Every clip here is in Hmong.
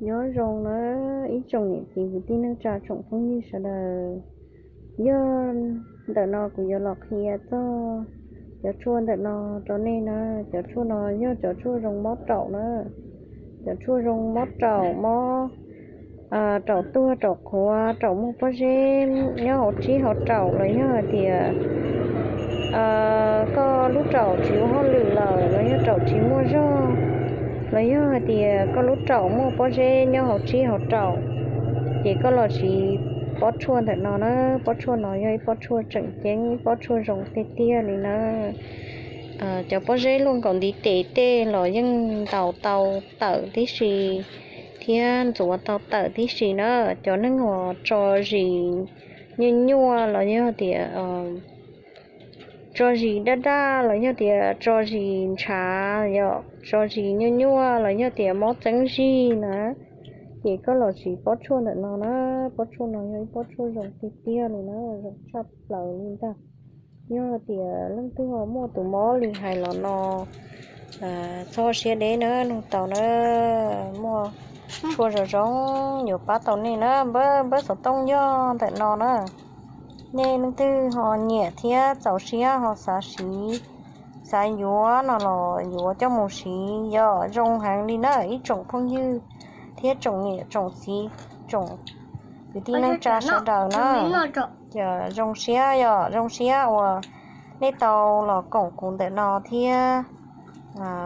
Nyob zoo na ib tsoom niam txiv kwv tij neej tsa tsoom phooj ywg sawv daws. Yog ntawm no kuv yuav los qhia txog cov tshuaj ntawm no rau nej na. Cov tshuaj no yog cov tshuaj zoo mob raum na. Cov tshuaj zoo mob raum, mob raum tuag, raum qhuav, raum muaj pob zeb nyob hauv tsib hauv raum, los yog hais tias koj lub raum tsis ua hauj lwm lawm, los yog raum tsis muaj zog, los yog hais tias koj lub raum muaj pob zeb nyob hauv tsib hauv raum, ces koj los siv pob tshuaj ntawm no na. Pob tshuaj no yog ib pob tshuaj tseem ceeb, ib pob tshuaj zoo tiag tiag li na. Cov pob zeb luaj nkaus ntiv tes tej los yeej ntaus tau tawm tib si thiab ntxuav tau tawm tib si na. Cov neeg uas tso zis nyuaj nyuaj los yog tias tso zis daj daj los yog tias tso zis ntshav, yog tso zis nyuaj nyuaj los yog tias mob txeeb zig na, ces koj los siv pob tshuaj ntawm no na. Pob tshuaj no yog ib pob tshuaj zoo tiag tiag li na, zoo tshaj plaws li ntag. Yog tias leej twg ho muaj tus mob li hais los no, txhob siab deb na, nug tau na. Muaj tshuaj zoo zoo yuav pab tau nej na. Npawb xov tooj yog ntawm no na. Nej leej twg ho nyiam thiab txaus siab ho xav siv, xav yuav no los yuav coj mus siv, yog zoo heev li na ib tsoom phooj ywg thiab tsoom niam tsoom txiv, tsoom kwv tij neej tsa sawv daws na. Yog zoo siab, yog zoo siab uas nej tau los koom kuv ntawm no thiab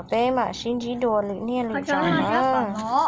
peb mam sib ntsib dua lwm niaj lwm zaus na.